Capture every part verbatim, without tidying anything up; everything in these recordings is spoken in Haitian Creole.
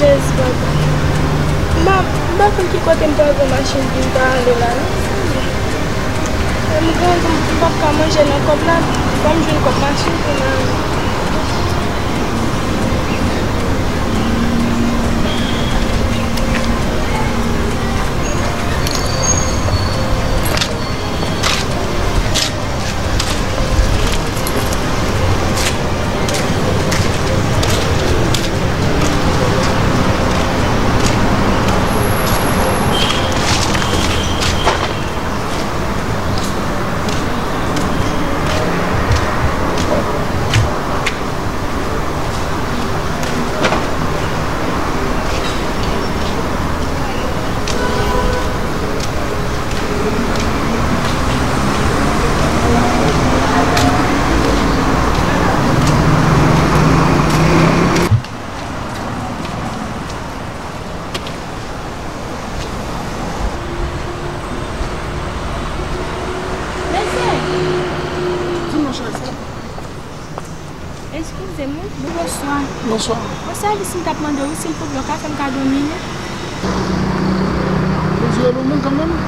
Jezi, papa. M pa, m pa konn ki kote m pral pran machin pou m ta ale la, non. M grangou, m p ap ka manje nan kòb la. Fò m jwenn kòb machin pou m ale. Mesye! Di m non, cheri, sa. Eskize m, wi. Bonswa. Bonswa. Yon sèvis m t ap mande w, silvouplè, w ka fè m kado minit? Ou di w rele yon moun kanmenm? Wi.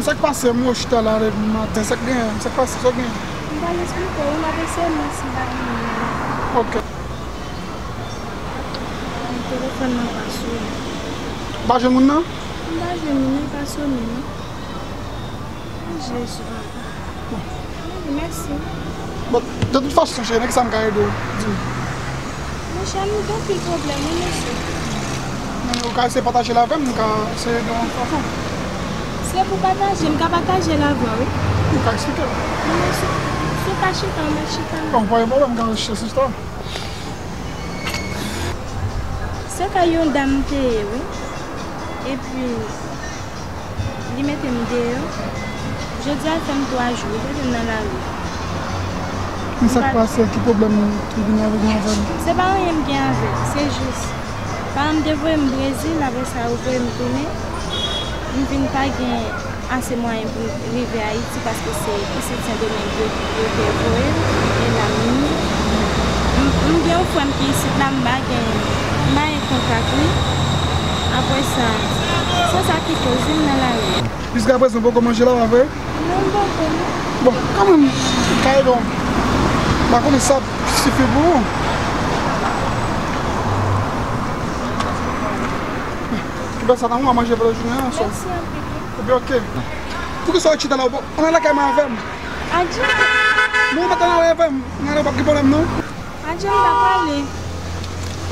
Sa k pase, m wè w chita la depi maten, sa k genyen, sa k pase, sa w genyen? M pral esplike w, wi, m ap eseye mèsi bagay mwen. Ok. Telefòn nan pa sone. Ou pa jwenn moun nan? M pa jwenn moun nan, li pa sone non. Jezi, papa. Mèsi. Bon, de tout fason, cheri, nan kisa m ka ede w? Di m. Monchè, nou gen anpil pwoblèm, wi, mesye. Men ou ka eseye pataje l avè m, m ka eseye ede w yon fason. Se pou pataje, m ka pataje l avè w, wi. Ou ka eksplike m. Non, men si, si w pa chita, m ap chita, non. Bon, pa gen pwoblèm, m ka chita sou chita. Se kay yon dam te ye, wi. Epi, li mete m deyò. Jodi a fè m twa jou, li mete m nan lari. Men sa k pase, ki pwoblèm ou vin avèk mwen avè l? Se pa anyen m gen avè l, se jis, paran m te voye m Brezil, apre sa yo voye m tounen. M vin pa gen ase mwayen pou m rive Ayiti paske se isit Sendomeng yo, yo te voye m, e la m vini. M, m gen yon frè m ki isit la, m pa gen, m pa gen kontak li. Apre sa, se sa ki koz wi m nan lari. Jiskaprezan, ou poko manje la, pa vre? Non, m poko, non. Bon, kanmenm, m ka ede w. M pa konnen sa ap sifi pou ou. Koupe sa nan mwen, manje pou jounen an, so. Mèsi anpil. Epi, ok. Poukisa w chita la? Ou pa, ann al lakay mwen avè m. Adye. Non, ou pa t ann ale avè m. Ann ale, pa gen pwoblèm, non. Adye, m pa prale.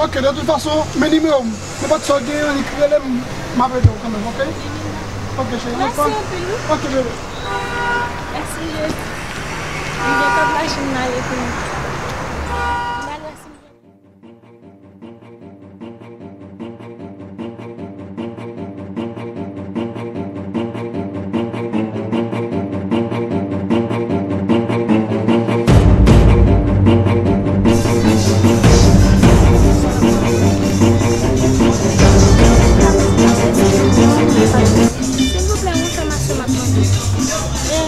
Ok, de tout fason, men nimewo m. Nenpòt sa w genyen, annik rele m, m ap ede w kanmenm, ok? Ok, cheri. Mèsi anpil, wi. Ok, bebe. Mèsi, Jezi. M gen kòb machin m ale kounye a. M al wè si m jwenn. Silvouplè, yon enfòmasyon m ap mande. E,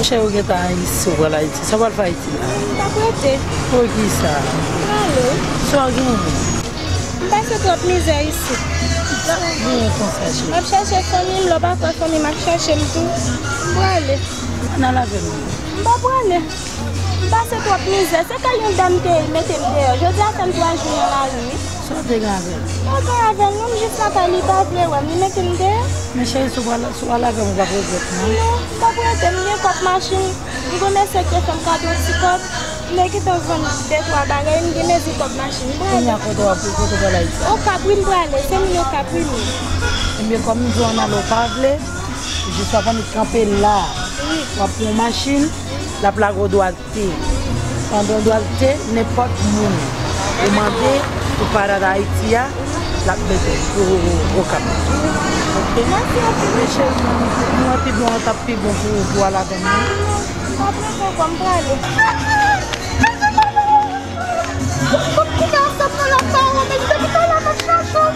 Chè, ou gentan isi, ou pral Ayiti. Sa w pral fè Ayiti la? M p ap rete. Poukisa? M prale. Sa w genyen? M pase twòp mizè isi. Sa w genyen konsa, cheri? M ap chache fanmi m, lè w pa kwè fanmi m ap chache m tou. M prale. Ann al avè m. M pa prale. M pase twòp mizè. Se kay yon dam te mete m deyò. Jodi a fè m twa jou nan lari, wi. Sa w te gen avè l? M pa gen avè l non, m jis nan kay li, pa vle wè m, li mete m deyò. Men cheri, si w pral, si w al avè m, ou p ap regrèt non. Non, m p ap regrèt, m gen kòb machin. M gen mesye ki te fè m kado yon ti kòb. M te gentan vann de twa bagay, m gen mezi kòb machin. M prale. Kounye a kote w ap, kote w pral Ayiti? Okap, wi, m prale. Se moun Okap, wi, m ye. Ebyen, kòm m di w ann ale, ou pa vle, jis w ap annik kanpe la. Wi. W ap pran yon machin, l ap lage w dwat. Te. Pandan w dwat te, nenpòt moun ou mande pou parad Ayiti a, l ap mete pou Okap. Oke? Mèsi anpil. Men cheri, mwen pi bon, t ap pi bon pou ou, pou w al avè m wi. M pa prese ankò, m prale. Koupe koupe ansèt nan lòt pa ou, men depi talè m ap chache w.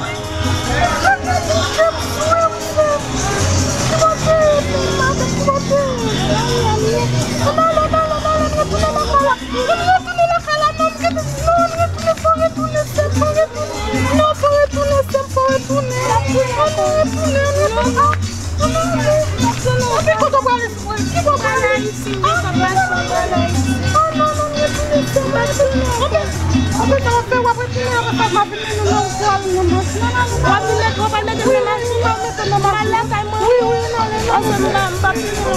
Mwen gen bouch m sou ou. Ann ale, ann ale, ann ale, m retounen lakay la. M retounen lakay la, non, m rete, non, m retounen, fò retounen, sè m, fò retounen. Non, fò retounen, sè m, fò retounen. Ann retounen, ann retounen. Ann ale. Ann ale, kote w prale, ki bò w prale? Ah, non, non, m retounen, sè m, m retounen. Ann ale, ann ale, sa w ap fè, w ap retounen, w ap fè, m ap vin mennen w nan, w ap vin nan machin. W ap vin mete, w ap mete m nan machin. Wi, wi, wi, nan, nan, nan. Ansanm nan, m p ap vin nan.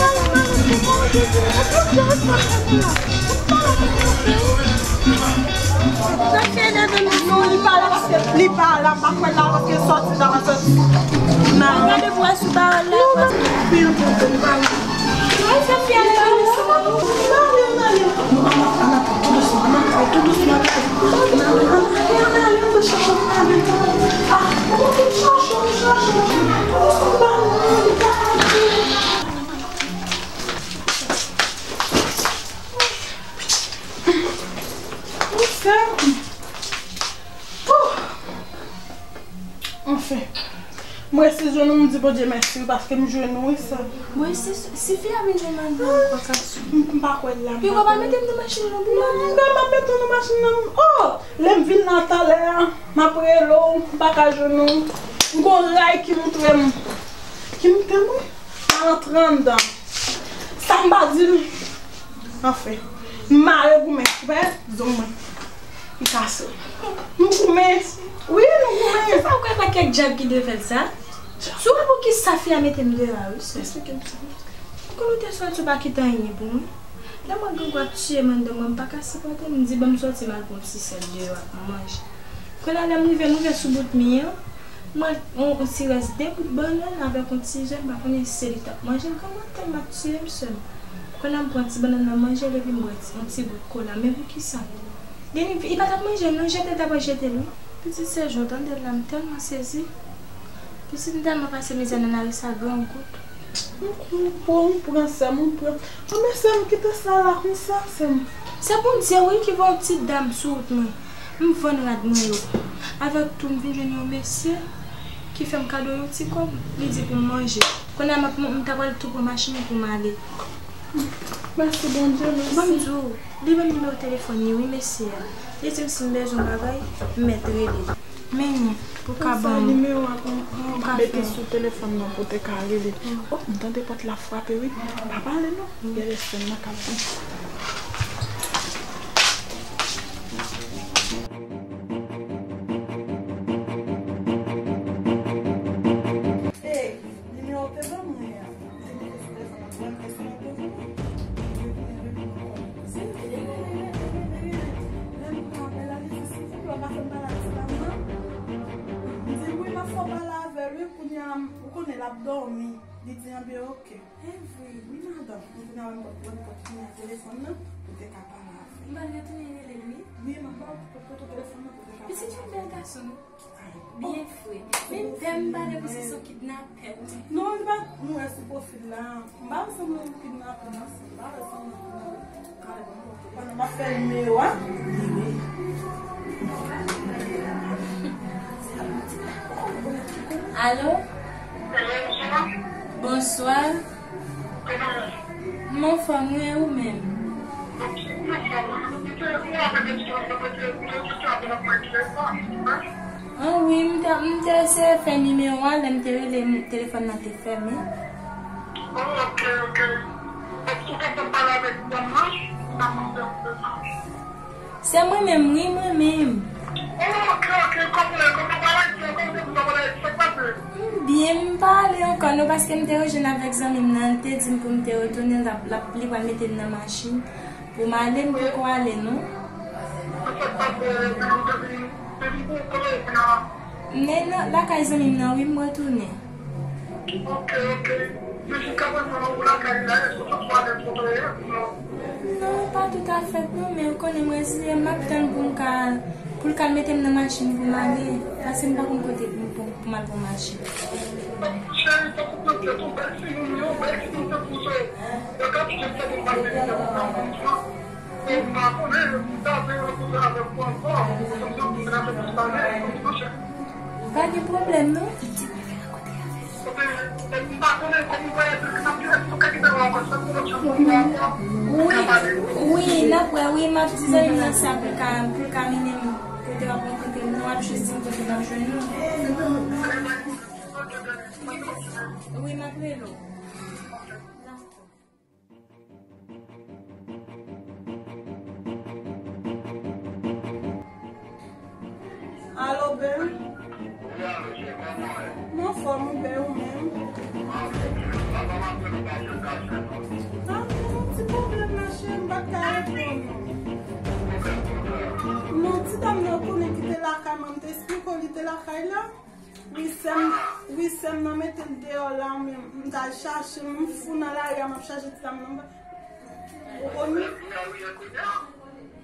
Non, li pa la, paske li pa la, m pa kwè l la, paske l sòti la, l sòti. Nan. Gade pou wè si w pa la. Non, non, non, non, li pa la. Ay, sa fi a la. Anfen, m resi jwenn ou, m di Bondye mèsi wi, paske m jwenn ou wi, sè. Bon, e si, si fi a vin jwenn madanm ou, kòman sa sou? M, m pa kwè l la, m pa kwè l. Pi w pa mete m nan machin nan pou m ale. Non, m ap mete w nan machin nan. Oh! Lè m vin la talè a, m ap rele w, m pa ka jwenn ou. M gon ray ki moutre m. Ki moutre m wi? Al antre anndan. Sa m pa di l. Anfen, m mare goumen. Ou wè zong mwen? Li kase. Nou goumen. Wi, nou goumen. Se sa ou kwè pa kèk djab ki te fè l sa? Si w wè poukisa fi a mete m deyò a wi, sè. Esplike m sa. Ou konn ou te sòti ou pa kite anyen pou mwen. Lè m wè grangou ap tiye m anndan mwen, m pa ka sipòte, m di ban m sòti m al pran yon ti sèl deyò ak manje. Kounye a lè m rive, m rive sou bout mi an, m wè yon, yon ti rès de bout bannann avèk yon ti ze, m pa konnen si se li t ap manje l, grangou ap tèlman ap tiye m sè m. Kounye a m pran ti bannann nan manje l epi m bwè ti, yon ti gout kola. Men poukisa? Depi li pa t ap manje l non, jete l t ap jete l wi. Pitit se jan w tande l la, m tèlman sezi. Pitit m tèlman pase mizè nan lari sa, grangou. M, m pran, m pran sè m, m pran. An, men sè m, kite sa la konsa, sè m. Se Bondye wi ki voye yon ti dam sou wout mwen. M vann rad mwen yo. Avèk tou, m vin jwenn yon mesye ki fè m kado yon ti kòb. Li di pou m manje. Kounye a m ap, m ta pral tou pran machin pou m ale. Mèsi Bondye, mèsi. Ban m di w, li ban m nimewo telefòn li wi, mesye a. Li di m si m bezwen bagay, m mèt rele. Men, ou ka ban m, ou ka fè. Mete sou telefòn nan pou te ka rele. Oh, m tande pòt la frape wi. Pa pale non. Gen lè sè m nan k ap vin. Hey, nimewo te ban mwen an. Lè m pran apèl la, li di, "Silvouplè, w ka fè m pale ak ti dam nan?" M di, "Wi, m ap fè w pale avè l, wi, kounye a, ou konnen l ap dòmi." Li di, "Anben, oke." E vre, wi, madanm. M vin avè m pòt, pòt, pòt kounye a telefòn nan, pou te ka pale avè l. M pral retounen rele l, wi. Wi, m ap ba w pòt, pòt telefòn nan, pou te ka pale avè l. Pitit yon bèl gason, non? Byen fre. Men m tèlman pale pou se son kidnapè. Non, li pa, nou wè sou pwofil la. M pa wè sanble yon kidnapè, non. M pa wè sanble yon kidnapè. Pandan m ap fè nimewo a. Alo? Bonswa. M anfòm, wi, ou menm? An wi, m te, m te eseye fè nimewo a, lè m te rele, m, telefòn nan te fèmen. Oh, ok, ok. Èske ou kontan pale avèk dam nan? Sa kontan. Se mwen menm, wi, mwen menm. Oh, ok, ok. Kòman, kòman bagay yo? Kòman se pou bagay sa k pase? M byen, m pa ale ankò non, paske m te rejwenn avèk zanmi m nan, li te di m pou m te retounen, l ap, l ap, li pral mete m nan machin pou m ale, m poko ale non. Sa k pase? Ou te vin, te vin pou kote w kounye a? M nan lakay zanmi m nan, wi, m retounen. Ok, ok. Men jiskaprezan ou lakay la, èske w santi w alèz kote w ye? Non. Non, pa toutafèt non, men ou konnen m rezilye, m ap tann pou m ka, pou l ka mete m nan machin pou m ale, paske m pa konn kote pou m, pou, pou m al pran machin. Cheri, fòk ou pran tèt ou, bèl timoun yo, bèl timoun tankou sa. Yo ka toujou fè bon bagay, yo ka bon bagay. E m pa konnen, m ta vle rankontre avèk ou ankò, pou m santi m vin avèk ou pale, monchè. Pa gen pwoblèm non. Wi, wi, n ap wè, wi, m ap di zanmi m nan sa pou l ka, pou l ka mennen m kote w ap rankontre m nan, w ap jis di m kote m ap jwenn ou. Wi, m ap rele w. Alo, Ben. Wi, alo, chè, kòman w ye? M anfòm, Ben, ou menm? Anfòm, chè. Papa m ap rele w pa janm ka jwenn ou. A, gen yon ti pwoblèm la, chè, m pa t ka reponn ou. Ki pwoblèm, pwoblèm? Non, ti dam nan ou konnen ki te lakay mwen, m te esplike w li te lakay la. Wi, sè m, wi, sè m nan mete l deyò la, men m t al chache l, m fou nan lari a, m ap chache ti dam nan. Ou konn?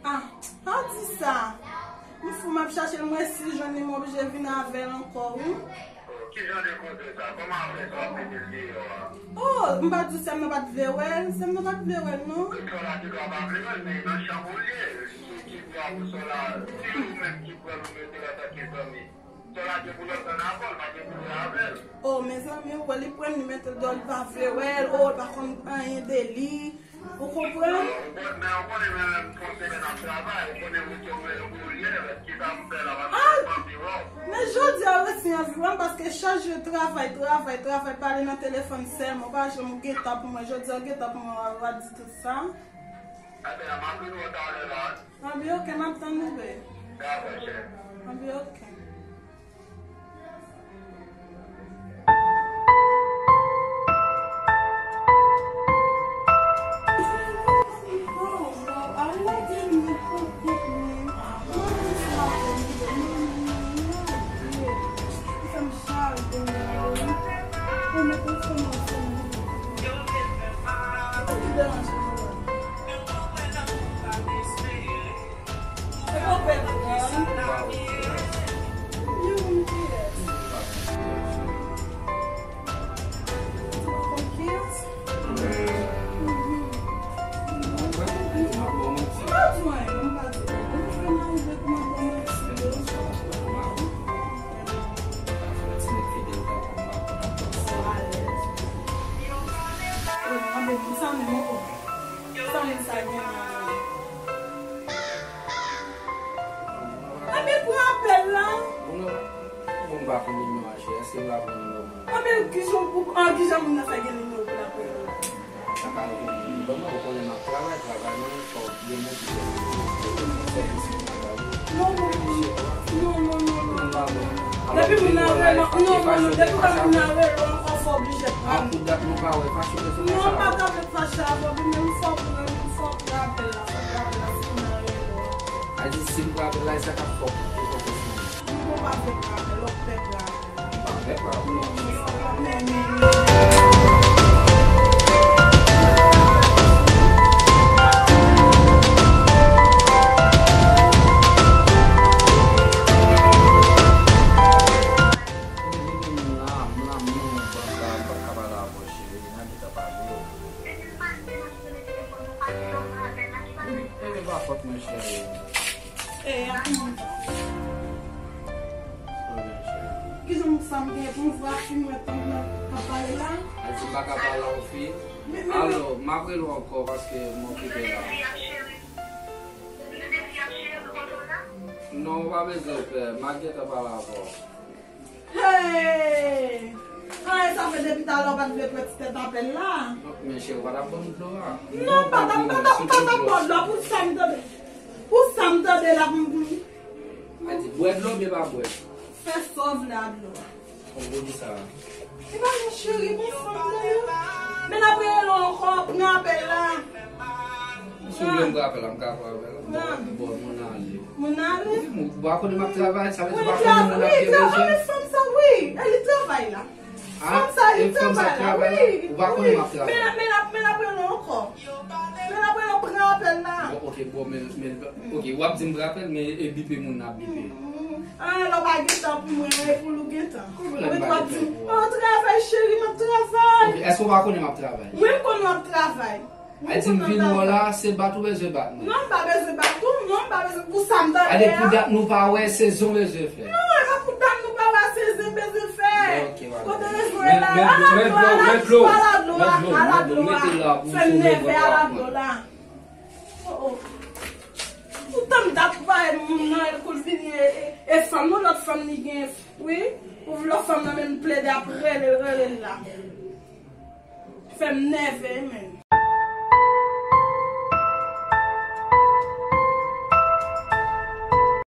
Ah, pa di sa. M fou, m ap chache l, m resi jwenn li, m oblije vin avè l ankò, wi. Oh, ki jan de koze sa? Kòman apre sa w ap mete l deyò a? Oh, m pa di w sè m nan pa t vle wè l, sè m nan pa t vle wè l, non. Sè w la di w pa vle wè l, men nan chanm ou l ye. Sou ki dwa pou sè w la, si ou menm ki pran l ou mete l antanke zanmi. Sè w la gen pou l antann avè w, l pa gen pou l wè avè l. Oh, mezanmi, ou wè li pran l, li mete l deyò, li pa vle wè l, oh, li pa konn anyen de li. Ou konprann? Ou konn, men ou konnen mwen menm, fon semèn ap travay, ou konnen wout yo mwen yo pou l ye, kisa m fè la, paske m anvi wè w. Men jodi a, ou resi anvi wè m, paske chak jou travay, travay, travay, pale nan telefòn sèlman, ou pa janm ou gentan pou mwen, jodi a, ou gentan pou mwen, w a, w a di tout sa. Ebyen, m ap vin wè w talè la. Anben, ok, m ap tann ou, babe. Dakò, chè. Anben, ok. Sa moun sa gen la. Anben, pran apèl la. Bon, m pa pran nimewo a, chè. Èske m ka pran nimewo moun? Anben, kijan pou, an, kijan moun nan fè gen nimewo pou l ap rele w? Sa pa yon pwoblèm. Bon, mwen, ou konnen m ap travay, travay mwen, fò w gen moun ki fè sèvis mwen travay. Non, non, non, non, non, non, non. Depi moun nan rele, non, non, non, depi moun nan rele, ankò fò oblije pran. Non, m pa ta vle fache avè w, men fò pran, fò pran apèl la, fò pran apèl la, si moun nan rele. A di si m pran apèl la, e sa k ap fè w pran konfyans nan mwen. M pa vle pran apèl, lè w pè pran apèl. M pa vle pran apèl. Cheri, nan ki tan pa vle. Ebyen, pa fòt mwen, cheri. E, a ki moun sa? Ebyen, cheri. Kijan moun sa m gen pou m vwa fi mwen tann nan k ap pale la? A M pa ka pale a w fi. Alò, m ap rele w ankò paske m okipe la. Non, ou pa bezwen pè, m a gentan pale avè w. Hey! Anyen sa fè depi talè w pa t vle pran ti tèt apèl la? Men cheri, ou pa t ap ban m dlo a. Non, m pa t ap, m pa t ap, m pa t ap ba w dlo pou sa m tande. Pou sa m tande la pou m. Mwen di, bwè dlo byen pa bwè. Fè sa w vle a dlo a. Konprann sa. E pa yon cheri, bon fanm nan yo. Men n ap rele w ankò, pran apèl la. Si w vle m pran apèl la, m ka pran apèl la. Bon, bon, moun ale. Moun ale? Wi, m pa konnen m ap travay, sa vle di ou pa konnen moun ap gen bezwen. Wi, fanm sa, wi. E li travay la. Fanm sa, li travay la, wi. Ou pa konnen m ap travay. Men, men, men, men apre nou ankò. Men apre nou pran apèl la. Bon, ok, bon, men, men, ok, w ap di m pran apèl, men e bipe moun nan ap bipe. Ah, lè w pa gen tan pou mwen, e pou l ou gen tan. Kòman lè m pa gen tan pou ou? Ou travay, cheri, m ap travay. Ok, èske w pa konnen m ap travay? Wi, m konnen w ap travay. Ay di m vin wè w la, se bat ou bezwen bat mwen. Non, m pa bezwen bat ou, non, m pa bezwen pou sa m tande a. Gade pou dat nou pa wè, sezon bezwen fè. Non, e pa pou dat nou pa wè, sezon bezwen fè. Ok, wala. Kote bezwen la, ala dlo a, ala dlo a, ala dlo a, ala dlo a. Fè m nève, ala dlo la. Oh, oh. Poutan m dat pa e moun nan, e kou l vini, e, e, e fanm, yon lòt fanm li gen, wi. Ou vle fanm nan menm plede ap rele l, rele l la. Fè m nève, men.